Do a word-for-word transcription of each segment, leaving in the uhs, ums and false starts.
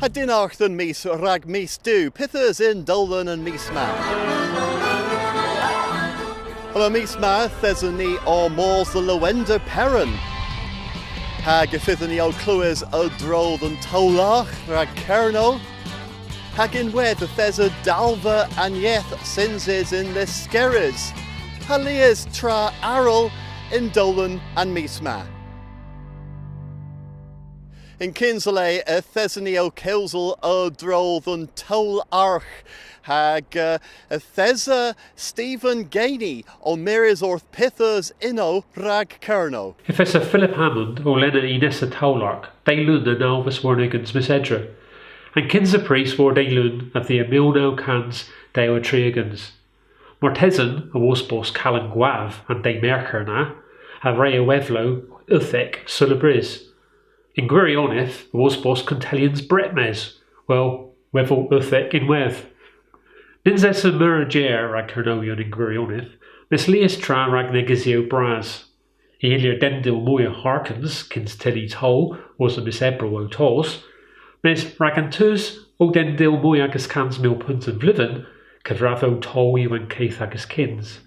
Ha dynnargh dhe'n Mis rag mis Du. Pyth eus y'n dowlen an mis ma? Yma mis ma, yth eson ni ow mos dhe Lowender Peran. Hag y fydhyn ni ow klewes a-dro dhe'n towlargh rag Kernow. Hag ynwedh yth esa dalva an yeth synsys yn Lyskerrys. Ha lies tra arall y'n dowlen an mis ma. Yn kynsa le, yth eson ni ow kewsel a-dro dhe'n towlargh, hag, eh, yth esa Stephen Gainey ow mires orth pyth eus ynno rag Kernow. Yth esa Philip Hammond ow lenna y nessa towlargh, dy' Lun an nawves warn ugens mis Hedra. An kynsa prys war dy' Lun a-dhia mil naw kans dew ha tri ugens. Martesen, awos bos Kalan Gwav an dy' Mergher na, a wre y hwedhla euthek seulabrys. Yn gwiryonedh, awos bos kuntellyans Bretmes, wel, hwedhel euthek ynwedh. Nyns esa meur a jer rag Kernowyon yn gwiryonedh, mes lies tra rag negysyow bras. Y hyllir dendil moy a harkans kyns tyli towl wosa mis Ebrel ow tos, mes rag an dus ow dendil moy ages kans mil peuns an vledhen, kevradhow towl yw an keth ages kyns.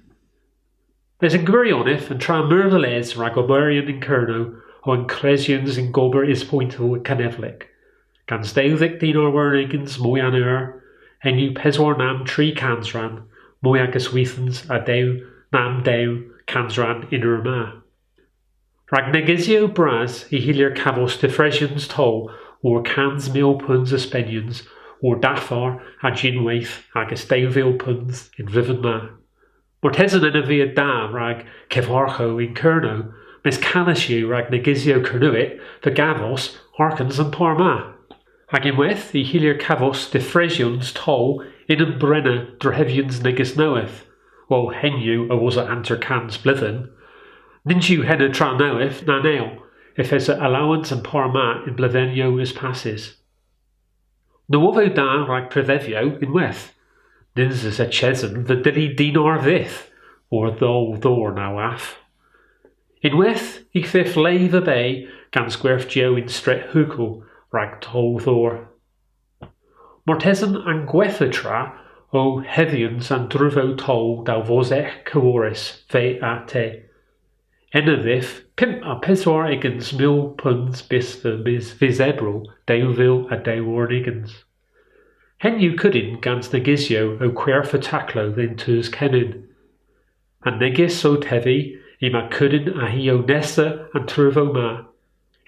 Mes yn gwiryonedh, an tra meur dhe les rag oberyon yn Kernow o an kreshyans yn gober ispoyntel kenedhlek. Gans dewdhek dinar warn ugens moy an eur, hemm yw peswar namm tri kansran, moy ages hwythans a dew namm dew kansran y'n eur ma. Rag negysyow bras y hyllir kavos difresyans towl war kans mil peuns a spenyans war daffar a jynnweyth ages dew vil peuns y'n vledhen ma. Martesen ena via da rag kevvarghow yn Kernow, mes kales yw rag negysyow Kernewek dhe gavos harkans a'n par ma. Hag ynwedh y hyllir kavos difresyans towl yn unn brena drehevyans negys nowydh, wel, hemm yw a-wosa hanter kans bledhen. Nyns yw henna tra nowydh na neyl, yth esa alowans a'n par ma yn bledhynnyow eus passys. Nowodhow da rag privedhyow ynwedh. Nyns esa chessen dhe dyli dinar vyth war dhowl dhor na wav. Ynwedh y fydh le dhe be gans gwerthjiow yn Stret Hukul rag towl dhor. Martesen an gwettha tra o hedhyans an druvow towl dell vos eck keworrys, V A T. Ena dhyv pymp ha peswar ugens mil peuns bys dhe mis, vis Ebrel dew vil ha dew warn ugens. Hemm yw kudyn gans negysyow ow kwerfa taklow dhe'n tus kenyn. An negys ow tevi, yma kudyn a-hi ow nessa an truvow ma.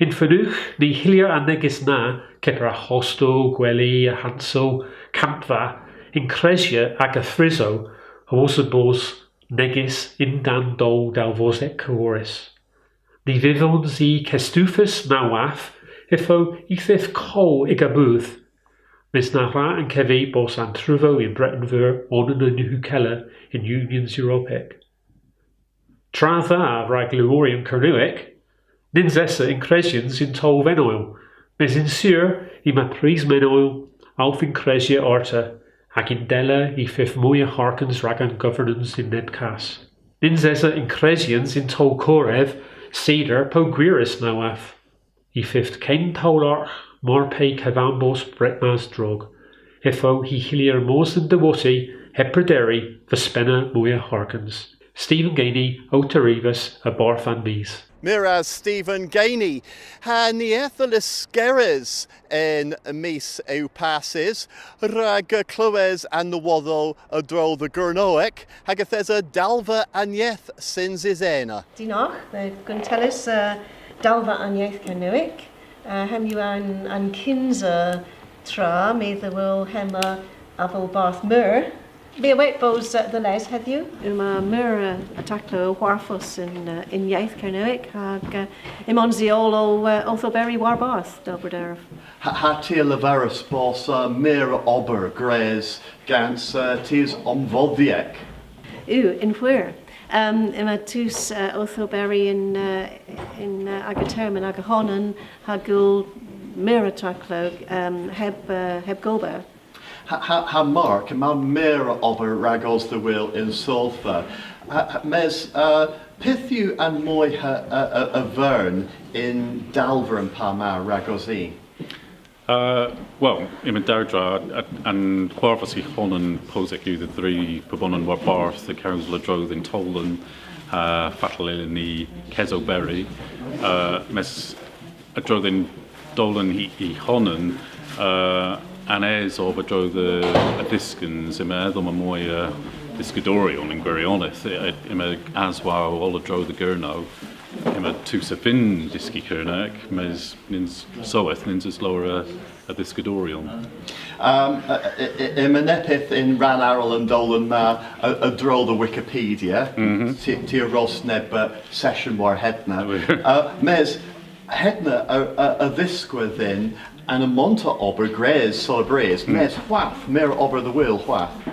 Yn Fenugh, ny hyllir an negys na, kepar ha hostel, gweli, ha hansel, kampva, ynkresya aga frysow, awos bos negys yn-dann dowl dell vos eck keworrys. Ny vydhons i kestufys na wav, ytho y fydh koll y'ga budh. Mes na wra ankevi bos an truvow yn Breten Veur onan a'n hwegh keller y'n Unyans Europek. Tra dha rag leworyon Kernewek, nyns esa ynkresyans yn towl venoyl, mes yn sur yma pris menoyl owth ynkresya arta, hag yndella y fydh moy a harkans rag an governans yn neb kas. Nyns esa ynkresyans yn towl korev, cider po gwirys na wav. Y fydh ken towlargh mar pe kevambos Bretmes drog. Ytho y hyllir mos dhe'n diwotti heb prederi dhe spena moy a harkans. Stephen Gainey, ow terivas a-barth An Mis. Meur ras Stephen Gainey. Ha ni eth dhe Lyskerrys y'n mis eus passys, rag klewes an nowodhow a-dro dhe Gernewek, hag yth esa dalva an yeth synsys ena. Dynnargh, dhe guntelles, eh, dalva an yeth Kernewek. Eh, hemm yw an, an kynsa tra my dhe wul hemma avel Bardh Meur. My a wayt bos, eh, dhe les hedhyw. Yma meur, eh, a daklow ow hwarvos yn, eh, yn yeth Kernewek, hag, eh, ymons i oll, eh, owth oberi warbarth, dell brederav. Ha, ha ty a leveris bos, eh, meur a ober gwrys gans, eh, tus omvodhek. Yw, yn hwir. Ehm, yma tus, eh, owth oberi yn, eh, yn, eh, aga termyn aga honan, ha gul meur a daklow, ehm, heb, eh, heb gober. Ha, ha, ha Mark, yma meur a ober ragos dhe wul y'n sodhva. Ha, ha, mes, eh, pyth yw an moyha, eh, eh, a vern y'n dalva a'n par ma ragos i? Uh, wel, yma dew dra, a-, an hwarvos y honan posek yw dhe dhri pubonan warbarth dhe gewsel a-dro dhe'n towlen, uh, fatel yllyn ni kesoberi, uh, mes a-dro dhe'n dowlen hy, hy honan, uh, an es ov a-dro dhe, a dhyskans, yma edhom ha moy a dhyskadoryon yn gwiryonedh, y-, yma aswow oll a-dro dhe Gernow, yma tus a vynn dyski Kernewek, mes nyns soweth, nyns eus lowr a, a dhyskadoryon. Um, y-, y-, y-, yma neppyth yn rann arall an dowlen ma a, a-dro dhe Wikipedia. Mhm. Ty, ty a ros neb, uh, sesyon war hedna. Uh, mes hedna a, a, a dhiskwa dhyn an amontha ober gwrys seulabrys. Mm. Mes hwath, meur ober dhe wul hwath.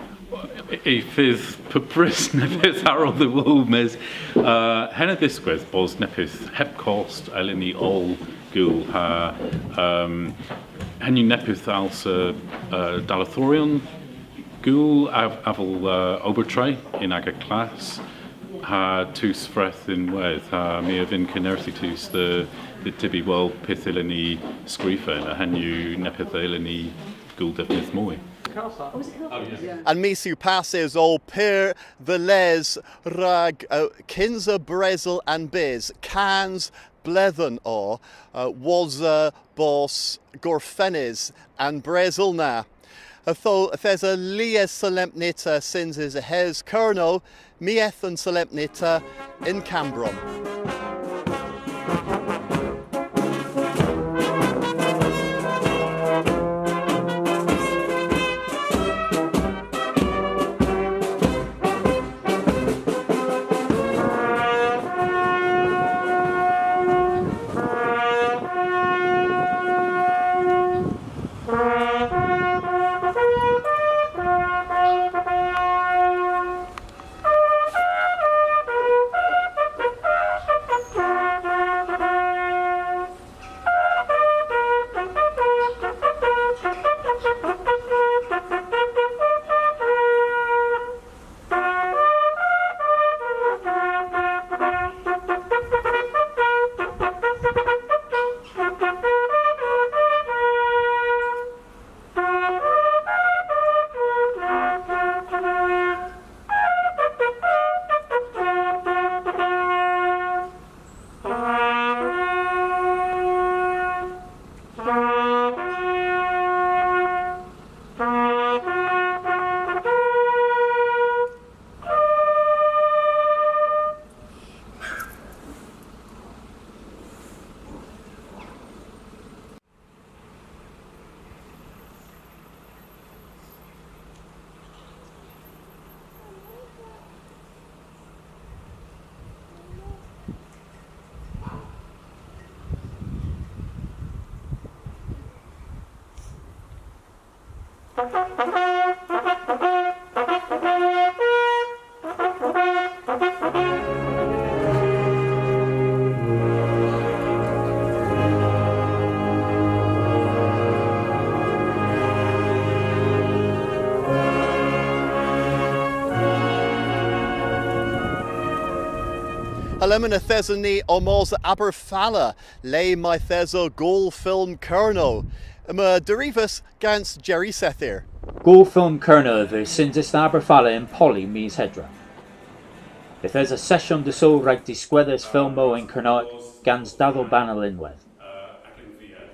Y, y fydh pupprys neppyth arall dhe wul, mes, uh, henn a dhiskwedh bos neppyth heb kost a yllyn ni oll gul ha, um, henn yw neppyth a alsa, uh, dallethoryon gul av-, avel, uh, obertre yn aga klass ha tus freth ynwedh, ha my a vynn kennertha tus dhe, dhe dybi, wel, pyth yllyn ni skrifa, ha henn yw neppyth a yllyn ni gul devnydh moy. An mis yw passys o pur dhe les rag, uh, kynsa Bresel an Bys, kans bledhen o, uh, wosa bos gorfennys an Bresel na. Ytho, yth esa lies solempnita synsys a-hys Kernow, my eth an solempnita yn Kammbronn. Ha lemmyn yth eson ni ow mos dhe Aberfala, le mayth esa Gool Film Kernow. Yma derivas gans Jerry Sethir. Gool Film Kernow a veu synsys yn Aberfala yn Poly mis Hedra. Yth esa sesyon dy' Sul rag diskwedhes filmow yn Kernewek gans dadhel banel ynwedh.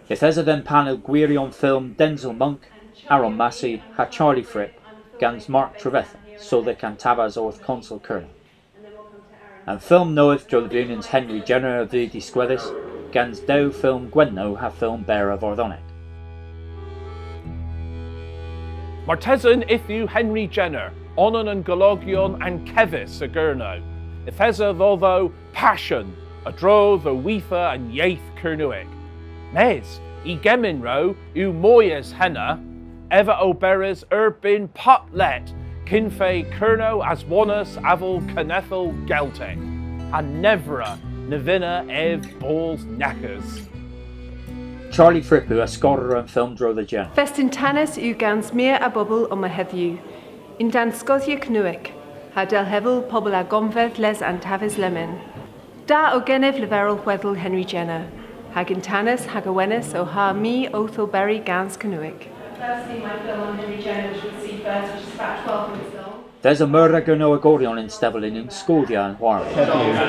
Yth esa dhe'n panel gwiryon film Denzil Monk, Aaron Massey ha Charlie Fripp gans Mark Trevethan, sodhek an taves orth Konsel Kernow. An film nowydh a-dro dhe vewnans Henry Jenner a veu diskwedhys, gans dew film Gwenno ha film berr a vardhonieth. Martesen yth yw Henry Jenner, onan an gologyon ankevys a Gernow. Yth esa dhodho passion a-dro dhe witha an yeth Kernewek. Mes, y gemenrow yw moy es henna, ev a oberas erbynn pub lett, kyn fe Kernow aswonys avel kenedhel Geltek, ha nevra na vynna ev bos nakkys. Charlie Fripp yw askorrer an film a-dro dhe Jenner. Fest yntanys yw gans meur a bobel omma hedhyw, yn-dann skoodhya Kernewek, ha dell hevel pobel a gonvedh les an taves lemmyn. Da o genev leverel hwedhel Henry Jenner, Hag yntanys hag awenys o ha my owth oberi gans Kernewek. Firstly, my film on Henry Jenner, which you'll see first, which is about twelve minutes long. Yth esa meur a Gernewegoryon y'n stevel yn unn skoodhya an hwarva.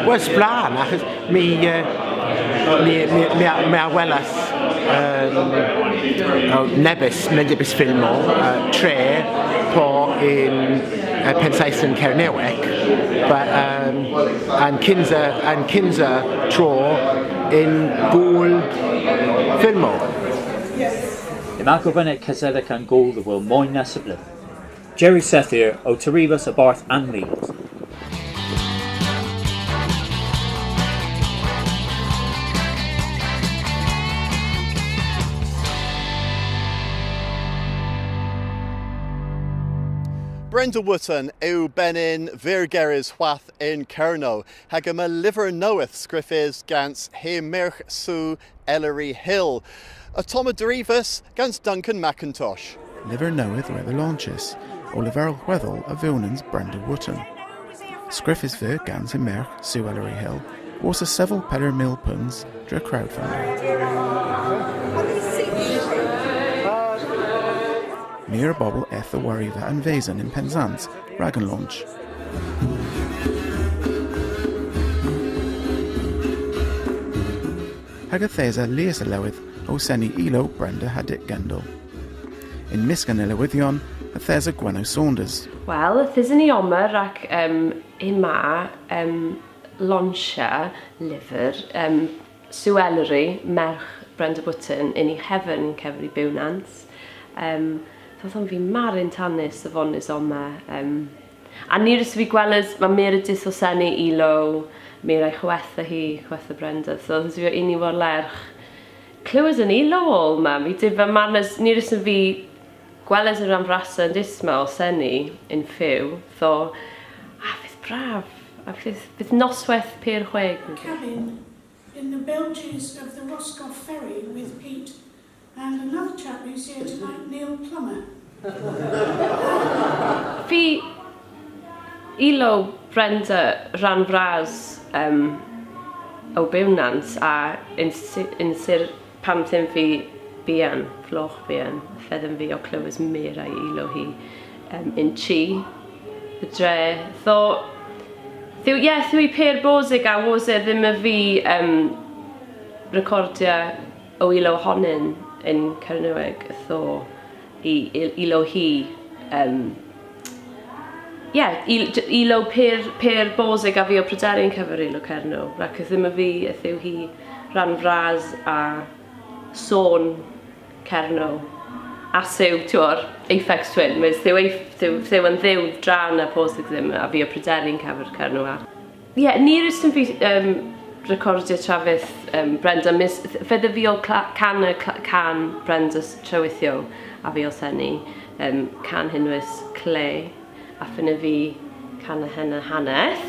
Wel, splann, achos my, eh, my, my, my, a- my a welas, ehm, o, nebes, nebes filmow, eh, tre, po yn, eh, Pennseythen Kernewek, but, ehm, an kynsa, an kynsa tro yn gool filmow. Yma govenek kesedhek an gool dhe wul moy nessa bledhen. Jerry Sethir ow terivas a-barth An Lead. Brenda Wootton yw benyn virgerys hwath yn Kernow, hag yma lyver nowydh skrifys gans hy mergh Sue Ellery Hill. Ottomma derivas gans Duncan Mackintosh. Lyver nowydh re beu lonchys, ow leverel hwedhel a vewnans Brenda Wootton. Skrifys veu gans hy mergh Sue Ellery Hill, wosa sevel peder mil peuns dre crowdfunding. Meur a bobel eth dhe wariva an Vesen yn Pennsans rag an launch. Hag yth esa lies a lewydh ow seni ilow Brenda ha Dick Gendall. Yn mysk an ilewydhyon yth esa Gwenno Saunders. Wel, yth eson ni omma rag, em, yma, em, launchya lyver, em, Sue Ellery, mergh Brenda Wootton, yn hy hever yn kever hy bewnans. Em, yth eson vy mar yntanys dhe vones omma, em, Ha ny wrussyn vy gweles, ma meur a dydh ow seni ilow, meur a'y howetha hi, howetha Brenda. So, yth eson vy ow uni war-lergh. Klewes an ilow oll ma, my a dyb, marnas, ny wrussyn vy gweles an rann vrassa an dydh ma ow seni yn fyw. So, a, vydh brav, a, vydh, vydh nosweyth pur hweg. Cabin in the bilges of the Roscoff Ferry with Pete and another chap who's here tonight, Neil Plummer. Vy ilow Brenda rann vras, em, ow bewnans, ha yn sy-, yn sur pan ydyn vy byghan, flogh byghan, yth esen vy ow klewes meur a'y ilow hi, em, yn chi, dre. Ytho, yth yw, yeah, yth yw hi pur bosek, ha wosa dhymmo vy, em, rekordya ow ilow honan yn Kernewek, ytho hy, hy, ilow hi, em, yeah, hy, hy, ilow pur, pur bosek a vy ow prederi yn kever ilow Kernow. Rag yth ymma vy, yth yw hi rann vras a son Kernow. A syw, tu or, Aphex Twin, mes yth yw, yth yw, yth yw an dhew dra na posek dhymmo a vy ow prederi yn kever Kernow. Yeah, ny wrussyn vy, em, rekordya travyth, em, Brenda, mes th-, fedha vy ow cla-, kana cla-, kan Brenda s-, treweythyow a vy ow seni, em, kan henwys Cle, a fynnav vy kana henna haneth.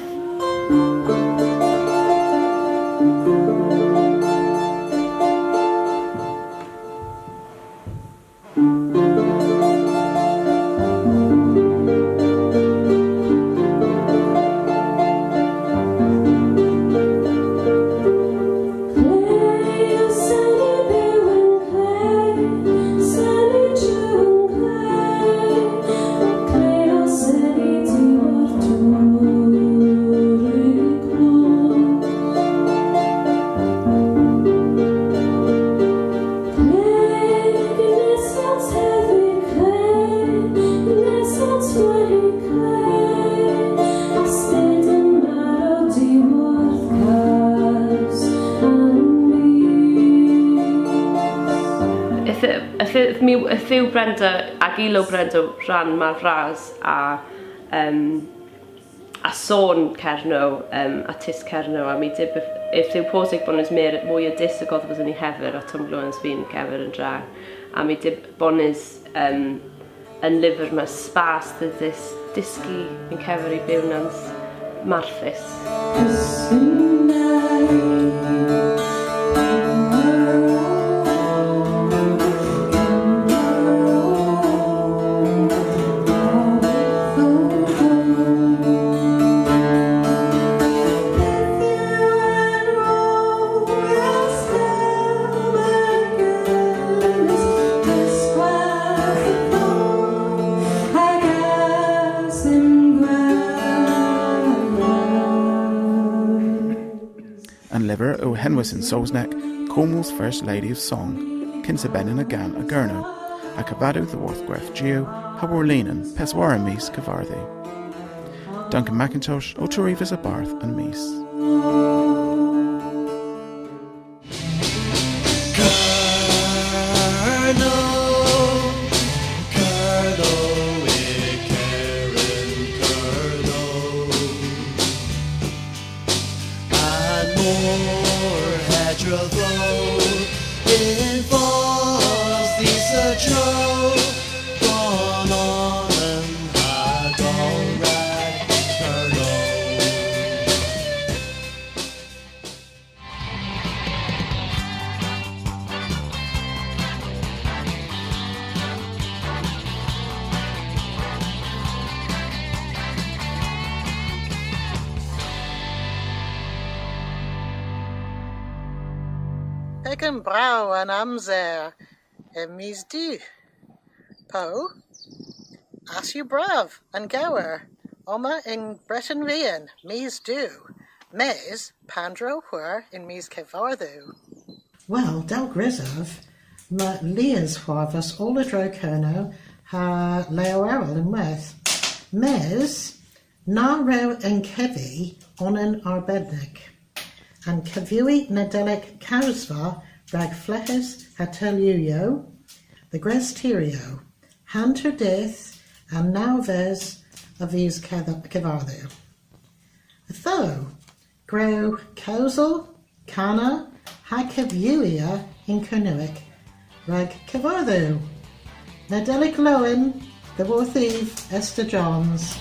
Yth yw, yth yw, yth yw, yth yw Brenda, hag ilow Brenda rann mar vras a, em, a son Kernow, em, a dus Kernow, ha my a dyb, yth yw posek bones meur, moy a dus a godhvos yn hy hever, ha tomm glowas vy yn kever an dra. Ha my a dyb bones, em, an lyver ma spas dhe dhys-, dyski yn kever hy bewnans marthys. Henwys yn Sowsnek, Cornwall's First Lady of Song, kynsa benyn a gan a Gernow, ha kavadow dhyworth gwerthjiow ha warlinen peswara mis Kevardhu. Duncan Mackintosh ow terivas a-barth An Mis. An mor hedra dho yn fos dhis a-dro, gon onan ha gon rag Kernow. Pegen brav an amzer yn mis Du. Po? Ass yw brav, an gewer, omma yn Breten Vian, mis Du, mes pandr'a hwer yn mis Kevardhu? Wel, dell grysav, yma lies hwarvos oll a-dro Kernow ha leow erel ynwedh. Mes, na wrewgh ankevi onan arbennik. An kevewi Nadelik Kowsva rag fleghes ha teyluyow dhe gres tiryow, hanter dydh an nawves a vis Kev-, Kevardhu. Ytho, gwrewgh kewsel, kana ha kevewya yn Kernewek rag Kevardhu. Nadelik Lowen, dhyworthiv Esther Johns.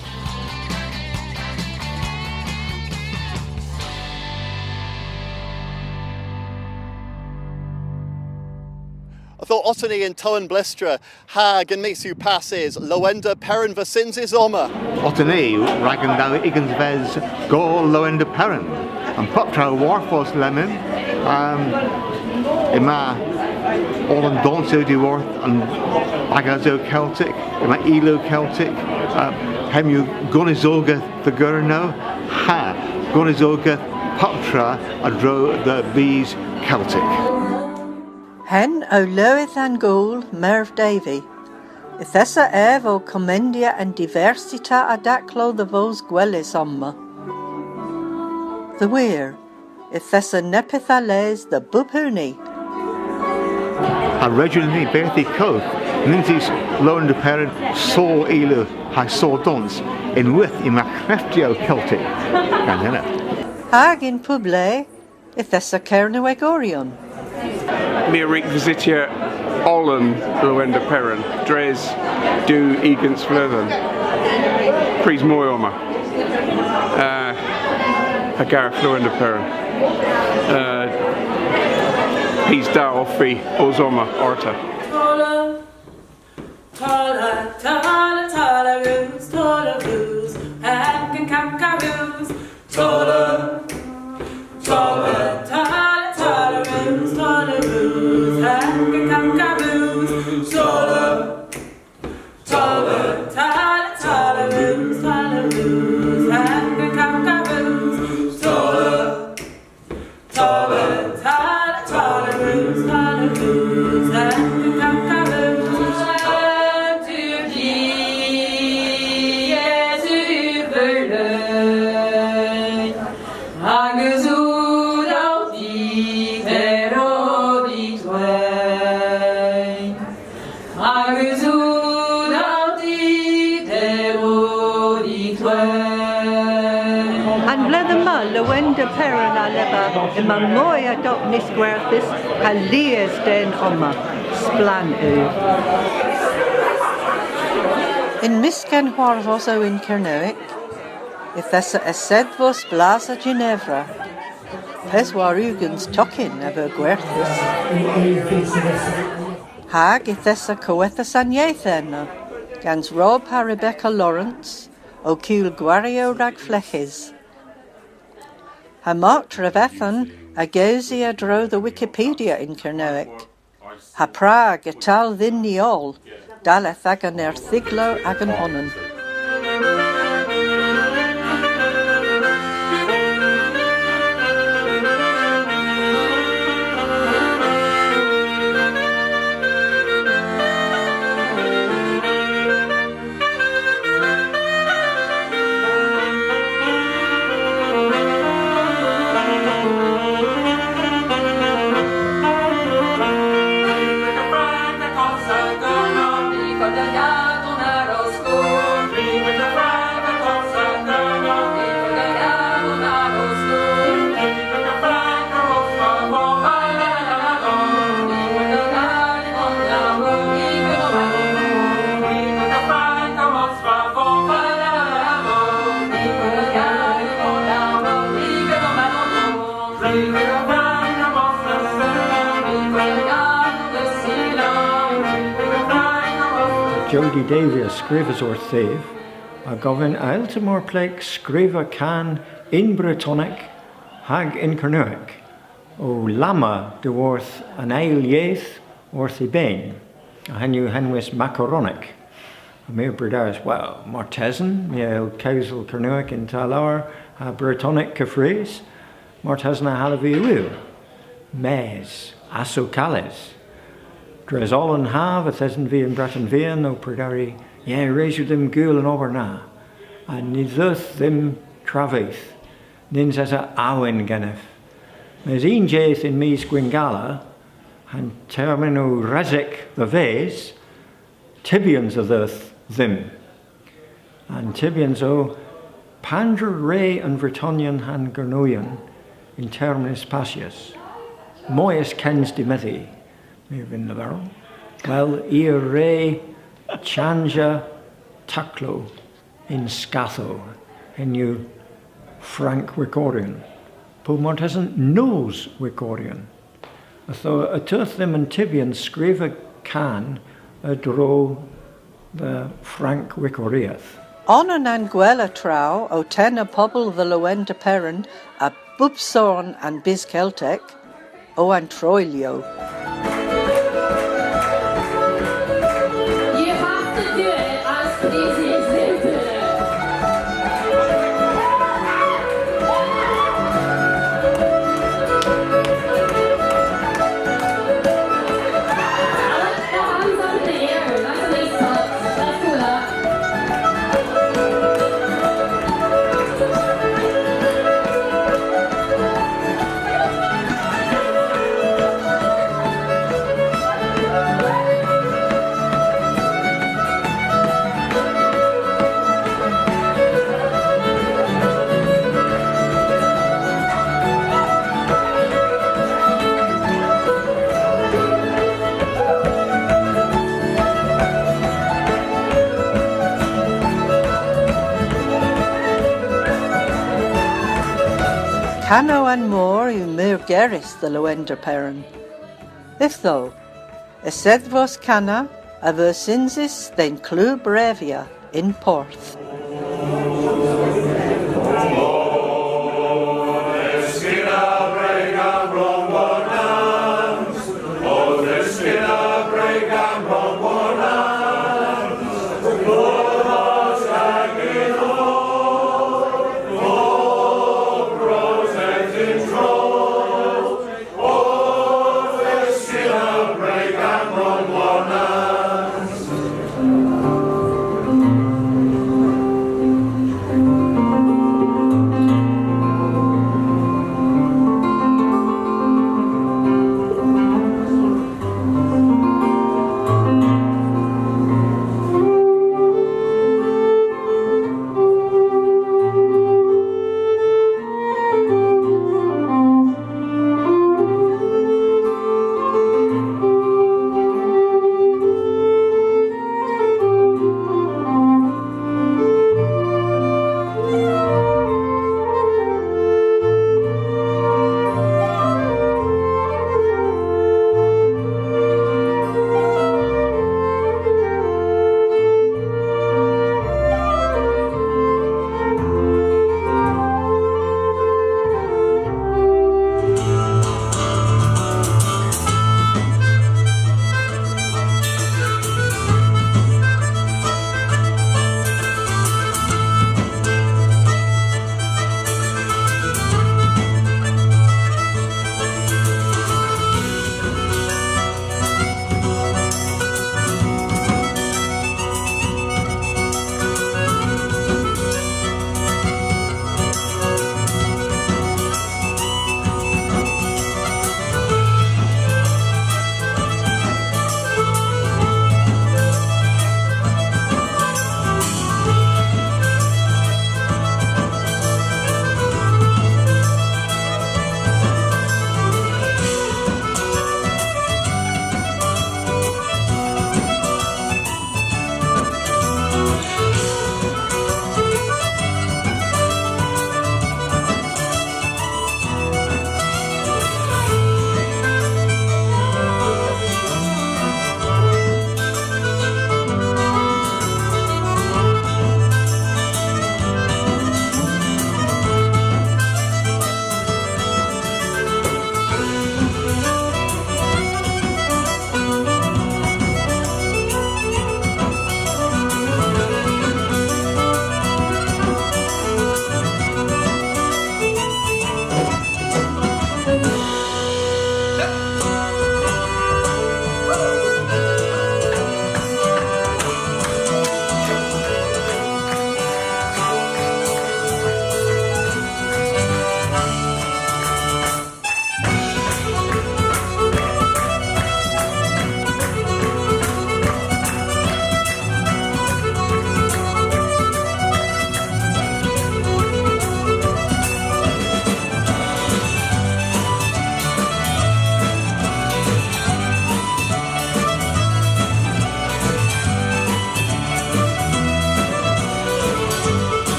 Ytho otta ni yn Tewynblustri, hag yn mis yw passys Lowender Peran, veu synsys omma. Otta ni rag an dew ugens ves Gool Lowender Peran. An puptra a hwarvos lemmyn, um, yma oll an donsyow dhyworth an bagasow Keltek, yma ilow Keltek, uh, hemm yw gonisogeth dhe Gernow, ha gonisogeth puptra a-dro dhe bys Keltek. Henn o lewydh an gool, Merv Davey. Yth esa ev ow komendya an diversita a daklow dhe vos gwelys omma. Dhe wir, yth esa neppyth a les dhe bub huni. Ha res yw dhyn ni berthi kov, nyns eus Lowender Peran saw ilow ha saw dons, ynwedh yma kreftow Keltek gans henna. Hag yn pub le, yth esa Kernewegoryon. My a wrug vysytya oll an Lowender Peran dres dew ugens bledhen. Prys moy omma. Uh, a gar Lowender Peran. Uh, pes da ov vy ow bos omma arta. Tolla, tolla, tolla roos, tolla roos, hag an kakaroos. Tolla, tolla, tolla, tolla roos, tolla roos, hag an kakaroos. Tolla, tolla, tolla, tolla roos, tolla roos, hag an kakaroos. Tolla. Hag eus oudal dit ero dit hwel. An vledhen ma, Lowender Peran a lever yma moy a doknis gwerthys ha lies den omma. Splann yw. Yn mysk an hwarvosow yn Kernewek, yth esa Esedhvos Blasa Ginevra. Peswar ugens tokyn a veu gwerthys. Hag yth esa Kowethas an Yeth ena, gans Rob ha Rebecca Lawrence, ow kul gwariow rag fleghes. Ha Mark Trevethan a gewsi a-dro dhe Wikipedia yn Kernewek. Ha prag y tal dhyn ni oll dalleth agan erthyglow agan honan. Jody Davies skrifas orthiv, a govyn a yll'ta mar pleg skrifa kan yn Bretonek hag yn Kernewek, ow lamma dhyworth an eyl yeth orth hy ben, ha henn yw henwys Makaronek. Ha my a brederis, wel, martesen, my a yll kewsel Kernewek yn ta lowr ha Bretonek keffrys, martesen y hallav vy y wul. Mes, ass o kales. Dres oll an hav yth esen vy yn Breten Vian ow prederi, ye, res yw dhymm gul an ober na. Ha ny dheuth dhymm travyth. Nyns esa awen genev. Mes unn jydh yn mis Gwynngala, ha'n termyn o resek dhe-ves, tybyans a dheuth dhymm. An tybyans o, pandr'a wre an Vretonyon ha'n Gernowyon y'n termyn eus passys? Moy es kyns demedhi, my a vynn leverel. Wel, i a wre chanjya taklow yn skathow, henn yw Frank Wikoryon, po martesen nos Wikoryon. Ytho y teuth dhymm an tybyans skrifa kan a-dro dhe Frank Wikoryeth. Onan a'n gwella traow o tenna pobel dhe Lowender Peran a bub sorn a'n bys Keltek, o an troylyow. You have to do it as quickly as they do it. I like the hands up in the air. That's a nice touch. Let's do that. Kanow an Mor yw meurgerys dhe Lowender Peran. Ytho, esedhvos kana a veu synsys dhe'n klub revya yn Porth.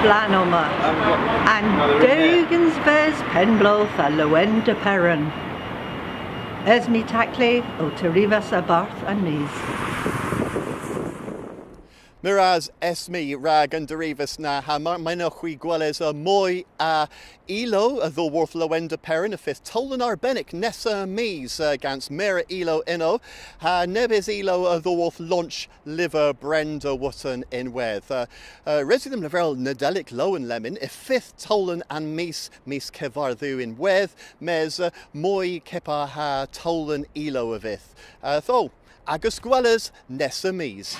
Splann omma. An dewgensves penn-bloodh a Lowender Peran. Esme Tackley ow terivas a-barth An Mis. Meur ras Esme rag an derivas na, ha mar, my ewgh hwi gweles, uh, moy a ilow, uh, dhyworth Lowender Peran, y fydh towlen arbennik nessa mis, uh, gans meur a ilow ynno, ha nebes ilow, uh, dhyworth launch lyver Brenda Wootton ynwedh. Uh, uh, res yw dhymm leverel Nadelik lowen lemmyn, y fydh towlen An Mis, mis Kevardhu ynwedh, mes, uh, moy kepar ha towlen ilow a vydh. Uh, ytho, agas gweles nessa mis.